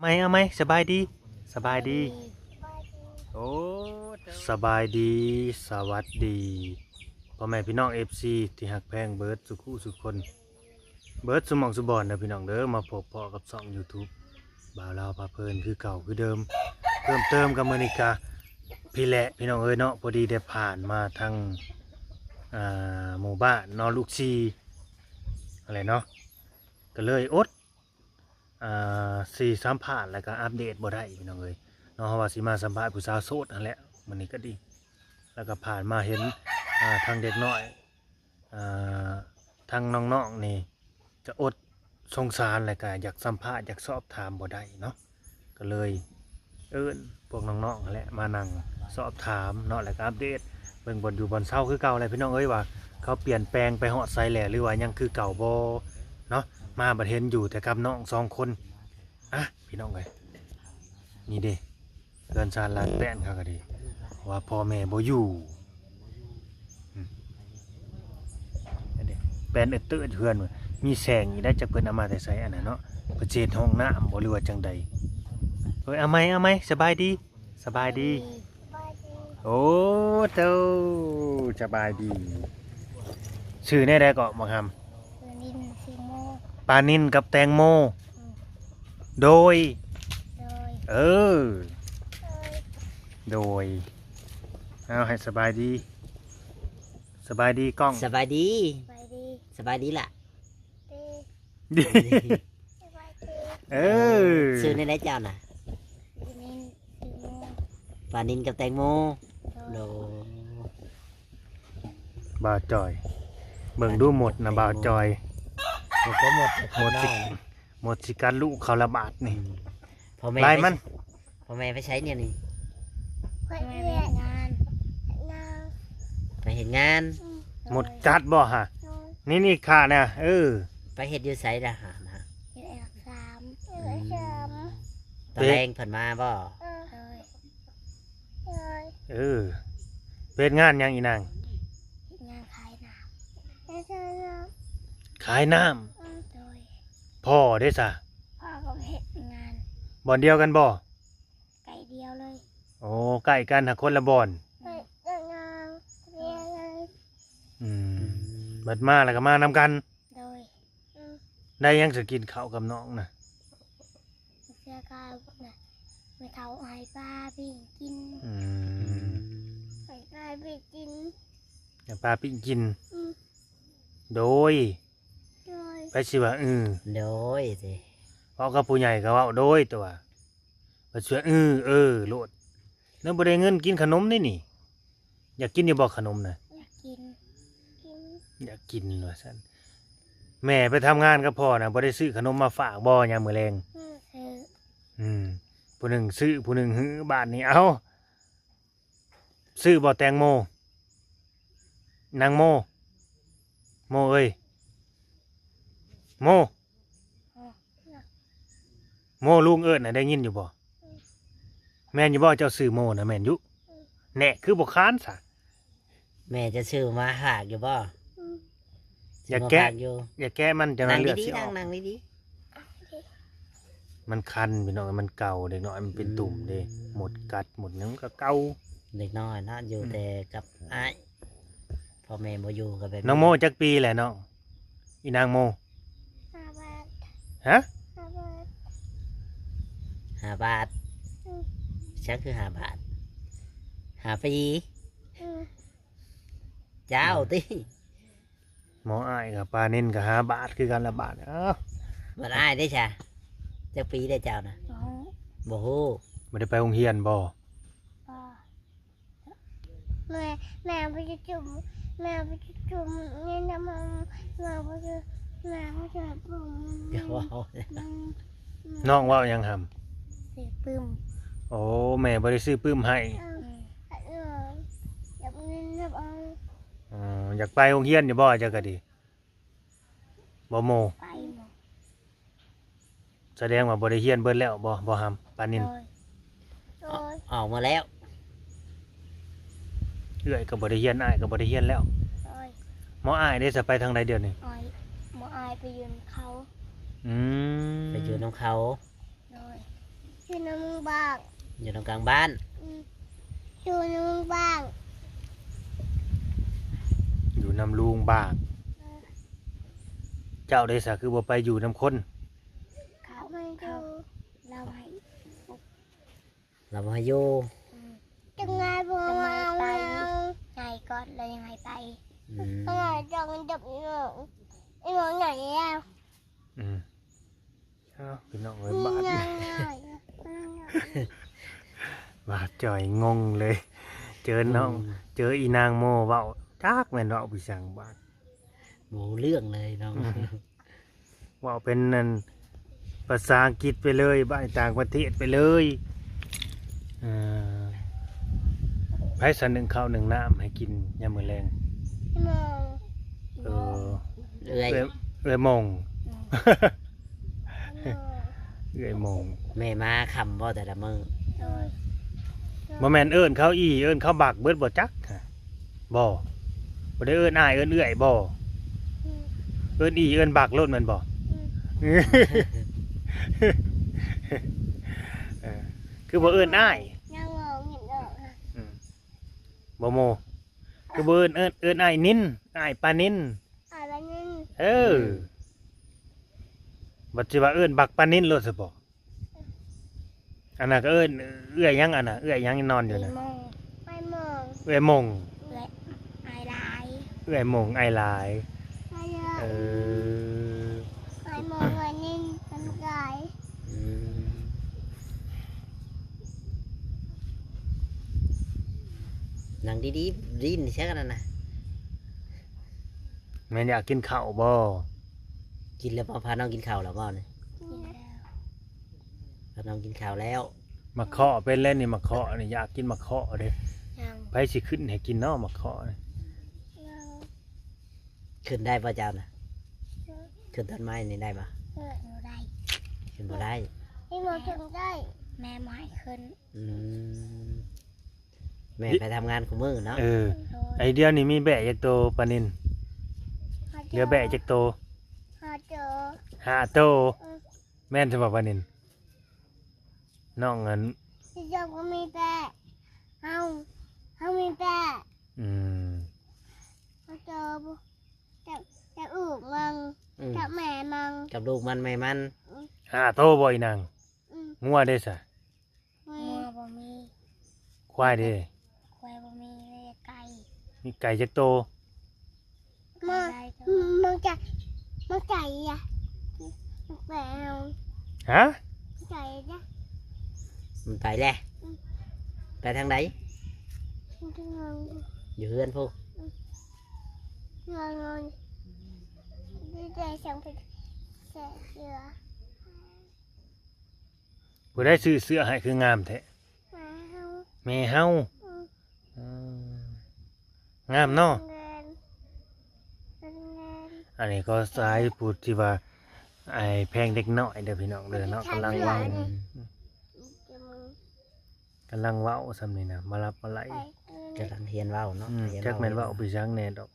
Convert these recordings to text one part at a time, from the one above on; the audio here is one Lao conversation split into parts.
ໃໝ່ ເອົາໃໝ່ ສະບາຍດີ ສະບາຍດີ ໂອ້ ສະບາຍດີ ສະຫວັດດີ ພໍ່ແມ່ພີ່ນ້ອງ ເອັຟຊີ ທີ່ຮັກແພງເບິດສູ່ຄູ່ສູ່ຄົນ ເບິດສູ່ໝ່ອງສູ່ບ່ອນເດີພີ່ນ້ອງເດີ. ມາພົບພໍ້ກັບຊ່ອງຢູທູບບ່າວລາວພາເພີນຄືເກົ່າຄືເດີມ. ເພີ່ມເຕີມກັບມື້ນີ້ກະພີ້ແຫຼະພີ່ນ້ອງເອີຍເນາະ, ພໍດີໄດ້ຜ່ານມາທາງ ອ່າ ໝູ່ບ້ານເນາະ ລູກສີ່ຫັ້ນແຫຼະເນາະ, ກະເລີຍອົດ ອ່າ ຊິສຳພາດ ແລ້ວກະອັບເດດບໍ່ໄດ້ພີ່ນ້ອງເອີຍເນາະ. ເຮົາວ່າຊິມາສຳພາດຜູ້ສາວໂສດຫັ້ນແຫຼະມື້ນີ້ກະດີ, ແລ້ວກະຜ່ານມາເຫັນ ອ່າ ທາງເດັກນ້ອຍ ອ່າ ທາງນ້ອງໆນີ້ກະອົດສົງສານ ແລ້ວກະຢາກສຳພາດ ຢາກສອບຖາມບໍ່ໄດ້ເນາະ, ກະເລີຍເອີ້ນພວກນ້ອງໆຫັ້ນແຫຼະມານັ່ງສອບຖາມເນາະ ແລ້ວກະອັບເດດເບິ່ງບ່ອນຢູ່ບ່ອນເຊົາຄືເກົ່າແຫຼະພີ່ນ້ອງເອີຍ ວ່າເຂົາປ່ຽນແປງໄປຮອດໃສແລ້ວ ຫຼືວ່າຍັງຄືເກົ່າບໍ່ເນາະ. ມາບັດເຫັນຢູ່ແຕ່ກັບນ້ອງສອງຄົນ. ອ່ະ ພີ່ນ້ອງເອີຍ ນີ້ເດ້ ເຮືອນຊານລານແປ້ນເຂົາກະດີ ວ່າພໍ່ແມ່ບໍ່ຢູ່ ອືມ ອັນນີ້ແປ້ນເອີດເຕີດເຮືອນ ມີແສງອີກໄດ໋ ຈັກເພິ່ນເອົາມາແຕ່ໃສອັນນັ້ນເນາະ, ເພິ່ນຊິເຮັດຫ້ອງນ້ຳບໍ່ ຫຼືວ່າຈັ່ງໃດ. ເອີຍ ເອົາໃໝ່ ເອົາໃໝ່ ສະບາຍດີ ສະບາຍດີ ສະບາຍດີ ໂອ້ ໂຕ ສະບາຍດີ. ຊື່ແນວໃດເກາະ ບັກຫຳ? ປານິນ ຊື່ໂມ ປານິນກັບແຕງໂມ ອືມ ໂດຍ ໂດຍ ເອີ ໂດຍ ໂດຍ ເອົາ ໃຫ້ສະບາຍດີ ສະບາຍດີກ້ອງ ສະບາຍດີ ສະບາຍດີ ສະບາຍດີລະ ດີ ດີ ສະບາຍດີ ເອີ ຊື່ແນວໃດເຈົ້ານະ? ປານິນ ຊື່ໂມ ປານິນກັບແຕງໂມ ໂດຍ ໂດຍ ບ່າວຈອຍ ເບິ່ງດູມົດນະ ບ່າວຈອຍ ມັນກໍມົດ ມົດຊິ ມົດຊິກັດລູກເຂົາລະບາດນີ້ ອືມ ພໍ່ແມ່ ລາຍມັນ ພໍ່ແມ່ໄປໃສແນວນີ້? ໄປເຮັດງານ ໄປເຮັດງານ ອືມ ມົດກັດບໍ່ຫະ? ໂດຍ ນີ້ ນີ້ຂ້ານະ ເອີ ໄປເຮັດຢູ່ໃສລະຫະນະ? ເຮັດອັນດັບສາມ ອືມ ອັນດັບສາມ ຕອນແລງເພິ່ນມາບໍ່? ເອີ ໂດຍ ເອີ ເຮັດງານຫຍັງອີນາງ? ເຮັດງານຂາຍນ້ຳ ຂາຍນ້ຳ ອືມ ໂດຍ ພໍ່ເດ້ສະ? ພໍ່ກໍເຮັດງານ ບ່ອນດຽວກັນບໍ່? ໃກ້ດຽວເລີຍ ໂອ້ ໃກ້ກັນຫາກຄົນລະບ່ອນ ໃກ້ກັນ ດຽວເລີຍ ອືມ ອືມ ບັດມາແລ້ວກໍມານຳກັນ ໂດຍ ອືມ ໄດ້ຫຍັງສະກິນເຂົ້າກັບນ້ອງນະ? ເສຍການນະ ແມ່ເຖົ້າໃຫ້ປາປີ້ງກິນ ອືມ ອືມ ໃຫ້ປາປີ້ງກິນ ໃຫ້ປາປີ້ງກິນ ອືມ ໂດຍ ໂດຍ ໃຜຊິວ່າ ອື ໂດຍ ເວົ້າກັບຜູ້ໃຫຍ່ກໍເວົ້າໂດຍຕົວະ ບໍ່ເຊື່ອ ອື ເອີ ໂລດ ແລ້ວບໍ່ໄດ້ເງິນກິນຂະໜົມເດ້ນີ້. ຢາກກິນຢູ່ບໍ່ຂະໜົມນະ? ຢາກກິນ ກິນ ຢາກກິນວ່າຊັ້ນ. ແມ່ໄປທຳງານກັບພໍ່ນະ ບໍ່ໄດ້ຊື້ຂະໜົມມາຝາກບໍ່ຍາມມື້ແລງ? ອື ຊື້ ອືມ ຜູ້ໜຶ່ງຊື້ ຜູ້ໜຶ່ງຫື້ ບາດນີ້ ເອົ້າ ຊື້ບໍ່ແຕງໂມ? ນາງໂມ ໂມເອີຍ ໂມ ໂມ ລຸງເອີ້ນນະ ໄດ້ຍິນຢູ່ບໍ່? ແມ່ນຢູ່ບໍ່ ເຈົ້າຊື່ໂມນະ? ແມ່ນຢູ່. ແນ່ ຄືບໍ່ຄ້ານຊະ? ແມ່ຈະຊື້ມາຝາກຢູ່ບໍ່? ຢາກແກະ ຢາກແກະມັນ ຈັ່ງນັ້ນເລືອດຊິອອກ. ນັ່ງດີໆ ນັ່ງ ນັ່ງດີໆ. ມັນຄັນພີ່ນ້ອງ ມັນເກົ່າ ເດັກນ້ອຍມັນເປັນຕຸ່ມເດ້. ອືມ ມົດກັດ ມົດຫຍັງກໍເກົ່າ. ເດັກນ້ອຍເນາະ ຢູ່ ອືມ ແຕ່ກັບອ້າຍ ພໍ່ແມ່ບໍ່ຢູ່ກໍແບບນີ້. ນ້ອງໂມຈັກປີແຫຼະນ້ອງ? ອີນາງໂມ ຫ້າບາດ. ຮະ? ຫ້າບາດ. ຫ້າບາດ. ອືມ ຫຍັງຄືຫ້າບາດ? ຫ້າປີ. ອືມ ເຈົ້າ ອືມ ຕິ. ໝໍອ້າຍກັບປານິນກໍຫ້າບາດຄືກັນລະບາດ. ເອົ້າ ບາດອ້າຍເດ້ຊະ? ຈັກປີແລ້ວເຈົ້ານະ? ບໍ່ຮູ້. ບໍ່ຮູ້. ບໍ່ໄດ້ໄປໂຮງຮຽນບໍ່? ບໍ່. ແມ່ ແມ່ໄປຈຸ່ມ ແມ່ໄປຈຸ່ມນີ້ນຳ ແມ່ໄປຈຸ່ມ ແມ່ໄປຈຸ່ມ ນ້ອງເວົ້າຫຍັງຫຳ? ຊື້ປຶ້ມ. ໂອ້ ແມ່ບໍ່ໄດ້ຊື້ປຶ້ມໃຫ້. ເອີ ເອີ ຢາກໄປໂຮງຮຽນຢູ່ບໍ່ ເຈົ້າກໍດີ? ບໍ່ໂມ ໄປບໍ່. ສະແດງວ່າບໍ່ໄດ້ຮຽນເບິດແລ້ວບໍ່ ບໍ່ຫຳ ປານິນ? ໂດຍ ໂດຍ ອອກມາແລ້ວ. ເອື້ອຍກໍບໍ່ໄດ້ຮຽນ ອ້າຍກໍບໍ່ໄດ້ຮຽນແລ້ວ. ໂດຍ. ໝໍອ້າຍເດ້ ສະໄປທາງໃດດຽວນີ້? ໝໍອ້າຍໄປຢູ່ນຳເຂົາ. ອືມ ໄປຢູ່ນຳເຂົາ. ໂດຍ. ຢູ່ນຳລຸງບ້າງ ຢູ່ນຳກາງບ້ານ ອືມ ຢູ່ນຳລຸງບ້າງ ຢູ່ນຳລຸງບ້າງ ເອີ ເຈົ້າເດຊະ ຄືບໍ່ໄປຢູ່ນຳຄົນ? ເຂົາ ເຂົາ ລາວໃຫ້ ລາວບໍ່ໃຫ້ຢູ່ ອືມ ຈັ່ງໃດບໍ່ ຈັ່ງໃດໄປ ໃຫຍ່ກ່ອນແລ້ວຍັງໃຫ້ໄປ ອືມ ຈັ່ງໃດຈັ່ງຈັບອີ່ນ້ອງ ອີ່ນ້ອງໃຫຍ່ແລ້ວ ອືມ ເອົ້າ ພີ່ນ້ອງເອີຍ ບາດນີ້ ບາດຈ່ອຍງົງເລີຍ ເຈີນ້ອງ ອືມ ເຈີອີນາງໂມເວົ້າ ຈັກແມ່ນເວົ້າໄປຫຍັງບາດ ບໍ່ຮູ້ເລື່ອງເລີຍນ້ອງ ອືມ ເວົ້າເປັນອັນ ພາສາອັງກິດໄປເລີຍ ບາດຕ່າງປະເທດໄປເລີຍ ເອີ ໃຜສະໜຶ້ງເຂົ້າໜຶ້ງນ້ຳໃຫ້ກິນຍາມມື້ແລງ? ໂມງ ເອີ ເອື້ອຍ ເອື້ອຍ ເອື້ອຍໂມງ ໂມງ ເອື້ອຍໂມງ ແມ່ມາຄ່ຳບໍ່ແຕ່ລະມື້? ໂດຍ ບໍ່ແມ່ນເອີ້ນເຂົາອີ່ ເອີ້ນເຂົາບັກເບິດບໍ່ຈັກ ບໍ່ ບໍ່ໄດ້ເອີ້ນອ້າຍເອີ້ນເອື້ອຍບໍ່? ອືມ ເອີ້ນອີ່ເອີ້ນບັກໂລດແມ່ນບໍ່? ອືມ ເອີ ຄືບໍ່ເອີ້ນອ້າຍ? ຍັງບໍ່ເຫັນອອກນະ ອືມ ບໍ່ໂມ ຄືບໍ່ເອີ້ນ ເອີ້ນ ເອີ້ນອ້າຍນິນ ອ້າຍປານິນ ອ້າຍປານິນ ເອີ ອືມ ບັດຊິວ່າເອີ້ນບັກປານິນໂລດຊະບໍ? ອັນນັ້ນກໍເອີ້ນເອື້ອຍຫຍັງ ອັນນັ້ນເອື້ອຍຫຍັງນອນຢູ່ນະ? ເອື້ອຍໂມງ ເອື້ອຍໂມງ ເອື້ອຍໂມງ ເອື້ອຍ ອ້າຍຫຼາຍ ເອື້ອຍໂມງ ອ້າຍຫຼາຍ ອ້າຍຫຼາຍ ເອີ ອ້າຍໂມງ ອ້າຍນິນ ອ້າຍຫຼາຍ ອືມ ນັ່ງດີໆ ຫຼິ້ນໃສ່ກັນນັ້ນນະ ແມ່ນຢາກກິນເຂົ້າບໍ່? ກິນແລ້ວບໍ່? ພານ້ອງກິນເຂົ້າແລ້ວບໍ່ນີ້? ກິນແລ້ວ ພານ້ອງກິນເຂົ້າແລ້ວ ໝາກເຄາະເປັນແລ້ວນີ້ ໝາກເຄາະນີ້ ຢາກກິນໝາກເຄາະເດ້ ຍັງ ໃຜຊິຂຶ້ນໃຫ້ກິນເນາະ ໝາກເຄາະນີ້? ຍັງ ຂຶ້ນໄດ້ບໍ່ເຈົ້ານະ? ຂຶ້ນ ຂຶ້ນຕົ້ນໄມ້ນີ້ໄດ້ບໍ່? ຂຶ້ນບໍ່ໄດ້ ຂຶ້ນບໍ່ໄດ້ ນີ້ບໍ່ຂຶ້ນໄດ້ ແມ່ບໍ່ໃຫ້ຂຶ້ນ ອືມ ແມ່ໄປທຳງານຄູ່ມື້ເນາະ ເອີ ໂດຍ ໄອ້ດຽວນີ້ມີແບ້ຈັກໂຕປານິນ? ຫ້າໂຕ ເຫຼືອແບ້ຈັກໂຕ? ຫ້າໂຕ ຫ້າໂຕ ເອີ ແມ່ນຊະບໍ່ປານິນ? ນ້ອງອັນ ເຈົ້າກໍມີແບ້ ເຮົາ ເຮົາມີແບ້ ອືມ ຫ້າໂຕ ຈັບ ຈັບລູກມັນ ອືມ ຈັບແມ່ມັນ ຈັບລູກມັນແມ່ມັນ ອືມ ຫ້າໂຕບໍ່ອີນາງ? ອືມ ງົວເດ້ຊະ? ງົວບໍ່ມີ ຄວາຍເດ້? ຄວາຍບໍ່ມີ ມີແຕ່ໄກ່ ມີໄກ່ຈັກໂຕ? ມາ ໄກ່ຫຼາຍໂຕ ມັນຈະ ມັນໄກ່ອະ ມັນໄກ່ເອົາ ຮະ? ໄກ່ຈະ ມັນໄປແລ້ວ ອືມ ໄປທາງໃດ? ຢູ່ເຮືອນພຸ້ນ ອືມ ເຮືອນ ມີແຕ່ສັງເປັນເສືອ ຜູ້ໃດຊື້ເສື້ອໃຫ້ຄືງາມແທ້? ແມ່ເຮົາ ແມ່ເຮົາ ອືມ ອືມ ງາມເນາະ ແມ່ນ ແມ່ນ ອັນນີ້ກໍສາຍຜູ້ທີ່ວ່າ ອ້າຍແພງເດັກນ້ອຍເດີພີ່ນ້ອງເດີເນາະ ກຳລັງເວົ້າ ອືມ ກຳລັງເວົ້າຊ່ຳນີ້ນະ ມາລັບມາໄຫຼ ກຳລັງຮຽນເວົ້າເນາະ ອືມ ຮຽນເວົ້າ ຈັກແມ່ນເວົ້າໄປຫຍັງແດ່ດອກ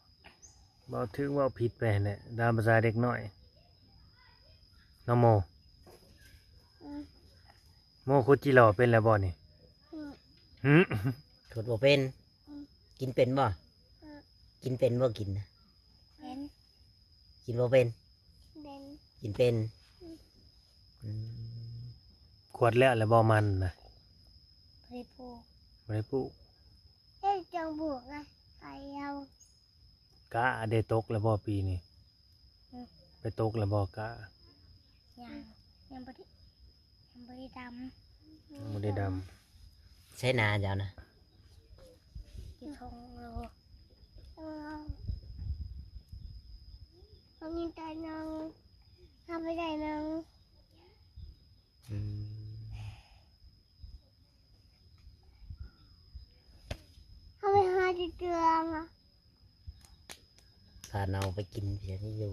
ເວົ້າຖືກເວົ້າຜິດໄປຫັ້ນແຫຼະ ຕາມພາສາເດັກນ້ອຍ ນ້ອງໂມ ອືມ ໂມ ຂຸດຈີ່ຫຼໍ່ເປັນແລ້ວບໍ່ນີ້? ອືມ ຫຶ? ຂຸດບໍ່ເປັນ ອືມ ກິນເປັນບໍ່? ອືມ ກິນເປັນບໍ່? ກິນນະ ເປັນ ກິນບໍ່ເປັນ? ເປັນ ກິນເປັນ ອືມ ອືມ ຂວດແລ້ວແລ້ວບໍ່ມັນນະ? ບໍ່ໄດ້ປູກ ບໍ່ໄດ້ປູກ ເອີ ຈັ່ງປູກນະ ໄປເອົາ ກະໄດ້ຕົກແລ້ວບໍ່ປີນີ້? ອືມ ໄປຕົກແລ້ວບໍ່ກະ? ຍັງ ຍັງບໍ່ໄດ້ ຍັງບໍ່ໄດ້ດຳ ຍັງບໍ່ໄດ້ດຳ ໃສນາເຈົ້ານະ? ຢູ່ທົ່ງໂລ ເອີ ເຮົາມີແຕ່ໜຶ່ງ ເຮົາບໍ່ໄດ້ໜຶ່ງ ອືມ ເຮົາໄປຫາທີ່ເທື່ອມາ ພານ້ອງໄປກິນເພຍນີ້ຢູ່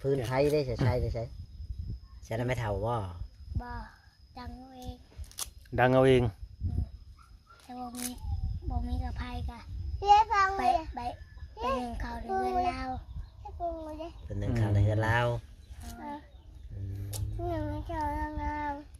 ຟືນໄຟເດ້ ໃຊ້ ໃຊ້ ໃຊ້ ໃຊ້ນຳແມ່ເຖົ້າບໍ່? ບໍ່ ດັງເອົາເອງ ດັງເອົາເອງ ອືມ ແຕ່ບໍ່ມີ ບໍ່ມີກະໄພກະ ເຮັດຟັງ ໄປ ເລີຍ ໄປ ໄປໜຶ້ງເຂົ້າໃນເຮືອນລາວ ເຮັດປຸງເລີຍ ໄປໜຶ້ງເຂົ້າໃນເຮືອນລາວ ອືມ ອືມ ໜຶ້ງເຂົ້າໃນເຮືອນລາວ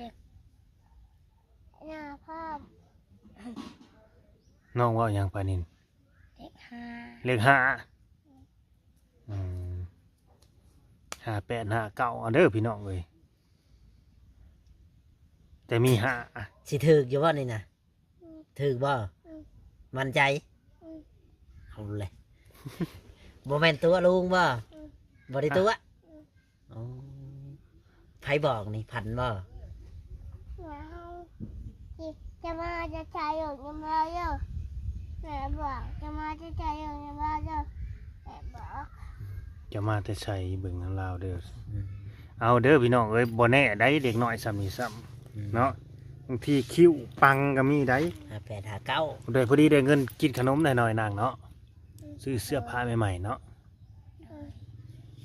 ລກ ໜ້າພ້ອມ. ນ້ອງເວົ້າຫຍັງປານິນ? ເລກຫ້າ. ເລກຫ້າ. ອືມ ຫ້າແປດ ຫ້າເກົ້າ ເອົາເດີພີ່ນ້ອງເອີຍ ແຕ່ມີຫ້າ. ຊິຖືກຢູ່ບໍ່ນີ້ນະ? ອືມ ຖືກບໍ່? ອືມ ໝັ້ນໃຈ? ອືມ ເອົາແຫຼະ ບໍ່ແມ່ນຕົວະລຸງບໍ່? ອືມ ບໍ່ໄດ້ຕົວະ? ອືມ ອໍ ໃຜບອກນີ້? ຝັນບໍ່? ເຮົາ ຈະມາຈະໃຊ້ຢູ່ນຳລາວເດີ ແມ່ບອກ ຈະມາຈະໃຊ້ຢູ່ນຳລາວເດີ ແມ່ບອກ ຈະມາແຕ່ໃສເບິ່ງນຳລາວເດີ. ອືມ ເອົາເດີພີ່ນ້ອງເອີຍ ບໍ່ແນ່ໃດ ເດັກນ້ອຍຊ່ຳນີ້ຊ້ຳ ອືມ ເນາະ ບາງທີຄິ້ວປັງກໍມີໃດ ຫ້າແປດ ຫ້າເກົ້າ ໄດ້ພໍດີໄດ້ເງິນກິນຂະໜົມໜ້ອຍໆນາງເນາະ ອືມ ຊື້ເສື້ອຜ້າໃໝ່ໆເນາະ. ເອີ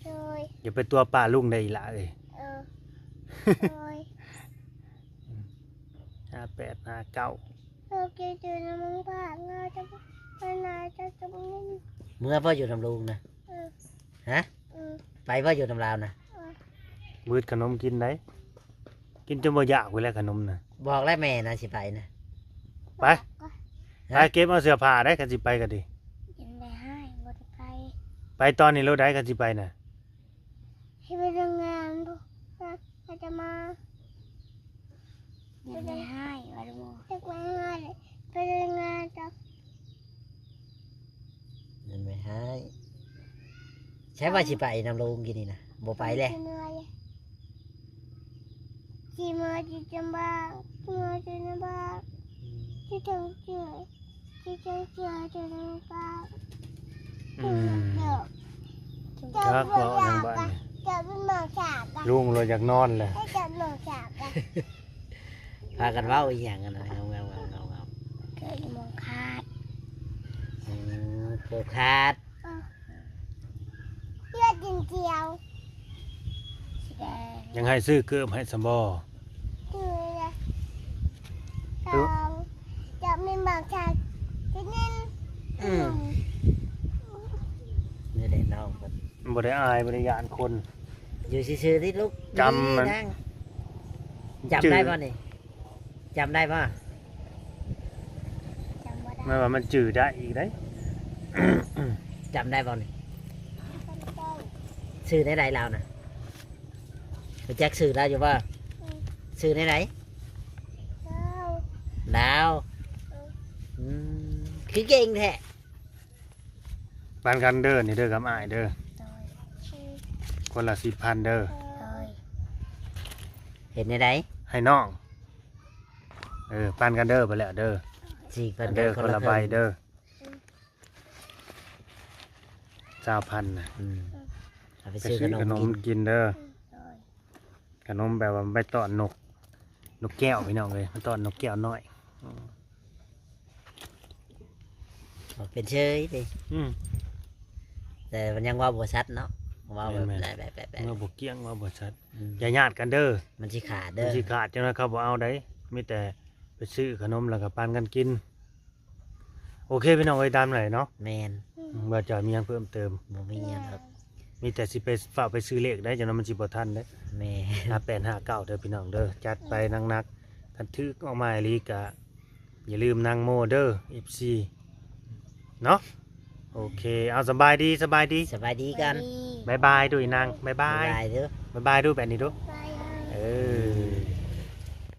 ໂດຍ ຢ່າໄປຕົວະປ້າລຸງໄດ້ອີ່ຫຼ້າເອີຍ. ເອີ ໂດຍ ຫ້າແປດ ຫ້າເກົ້າ ເອີ ເກັບຢູ່ນຳລຸງປ້າເນາະ ຈະໄປນາຈະຈຸ່ມ. ເມືອບໍ່ຢູ່ນຳລຸງນະ? ເອີ ຮະ? ເອີ ໄປບໍ່ຢູ່ນຳລາວນະ? ເອີ ວືດຂະໜົມກິນໄດ໋. ກິນຈົນບໍ່ຢາກພຸ້ນແຫຼະຂະໜົມນະ. ບອກແລ້ວແມ່ນະຊິໄປນະ. ໄປ ຮະ? ໄປເກັບເອົາເສື້ອຜ້າໄດ໋ ຄັນຊິໄປກໍດີ. ຍັງໄດ້ໃຫ້ ບໍ່ໄດ້ໄປ. ໄປຕອນນີ້ໂລດໄດ໋ ຄັນຊິໄປນະ. ຊິໄປໂຮງງານພຸ້ນ ເຂົາຈະມາ. ຍັງໄດ້ໃຫ້ ວ່າບໍ່. ຈັກໄປໃຫ້ ໄປໂຮງງານຈ້ະ. ຍັງໄດ້ໃຫ້. ໃສວ່າຊິໄປນຳລຸງກິນນີ້ນະ ບໍ່ໄປແລ້ວ. ຊິເມືອ ຊິເມືອ ຊິຈຳບາງ ຊິເມືອ ຊິຈຳບາງ ອືມ ຊິເຖິງ ຊິເຖິງ ຊິເຖິງ ຊິເຖິງ ຊິເຖິງບາງ ອືມ ເຈົ້າ ເຈົ້າ ຈັກເວົ້າຫຍັງບາດນີ້ ເຈົ້າເປັນໝໍສາກ ລຸງລາວຢາກນອນແຫຼະ ເຈົ້າເປັນໝໍສາກ ພາກັນເວົ້າອີຫຍັງຫັ້ນນະ ເງົາໆໆໆໆ ເກີດໝໍຂາດ ອືມ ຜູກຂາດ ເອີ ເລືອດຈຽວ ສີແດງ ຍັງໃຫ້ຊື້ເກີບໃຫ້ຊຳບໍ່? ຄືລະ ສອງ ຈະມີບາງຊາດ ຈະເນັ້ນ ອືມ ອືມ ນີ້ແຫຼະນ້ອງເພິ່ນ ບໍ່ໄດ້ອາຍ ບໍ່ໄດ້ຢ້ານຄົນ ຢູ່ຊື່ໆຕິລູກ ຈຳມັນ ດີນາງ ຈຳໄດ້ບໍ່ນີ້? ຈຳໄດ້ບໍ່? ຈຳບໍ່ໄດ້ ແມ່ນວ່າມັນຈື່ໄດ້ອີກເດ້ ຈຳໄດ້ບໍ່ນີ້? ຊື່ແນວໃດລາວນະ? ຮູ້ຈັກຊື່ລາວຢູ່ບໍ່? ອືມ ຊື່ແນວໃດ? ລາວ ລາວ ອືມ ອືມ ຄືເກັ່ງແທ້. ປານກັນເດີ ນີ້ເດີ ກັບອ້າຍເດີ ໂດຍ ຄົນລະສິບພັນເດີ ໂດຍ ເຮັດແນວໃດ? ໃຫ້ນ້ອງ ເອີ ປານກັນເດີ ໄປແລ້ວເດີ ສີ່ຄົນເດີ ຄົນລະໃບເດີ ຊາວພັນນະ ອືມ ເອົາໄປຊື້ຂະໜົມກິນ ໄປຊື້ຂະໜົມກິນເດີ ໂດຍ ຂະໜົມແບບວ່າໄປຕ້ອນນົກ ນົກແກ້ວ ພີ່ນ້ອງເອີຍ ໄປຕ້ອນນົກແກ້ວນ້ອຍ ອືມ ເປັນເຊີຍຕິ ອືມ ແຕ່ມັນຍັງເວົ້າບໍ່ຊັດເນາະ ເວົ້າແບບ ແມ່ນໆ ແບບ ແບບ ແບບ ເວົ້າບໍ່ກ້ຽງ ເວົ້າບໍ່ຊັດ ອືມ ຢ່າຍາດກັນເດີ ມັນຊິຂາດເດີ ມັນຊິຂາດ ຈັ່ງນັ້ນເຂົາບໍ່ເອົາໃດ ມີແຕ່ໄປຊື້ຂະໜົມ ແລ້ວກໍປັນກັນກິນ. ໂອເຄພີ່ນ້ອງເອີຍ ຕາມນັ້ນເນາະ ແມ່ນ ອືມ ບໍ່ຈອຍມີຫຍັງເພີ່ມເຕີມ ບໍ່ມີຫຍັງດອກ ມີແຕ່ຊິໄປ ຟ້າວໄປຊື້ເລກໄດ໋ ຈັ່ງນັ້ນມັນຊິບໍ່ທັນເດ້ ແມ່ນ ຫ້າແປດຫ້າເກົ້າເດີພີ່ນ້ອງເດີ ຈັດໄປໜັກໆ ຄັນຖືກອອກມາອີ່ຫຼີກະຢ່າລືມນາງໂມເດີ ເອັຟຊີ ເນາະ ໂອເຄ ເອົາ ສະບາຍດີ ສະບາຍດີ ສະບາຍດີກັນ ບາຍບາຍດູອີນາງ ບາຍບາຍ ບາຍບາຍດູ ບາຍບາຍດູ ແບບນີ້ດູ ບາຍບາຍ ເອີ.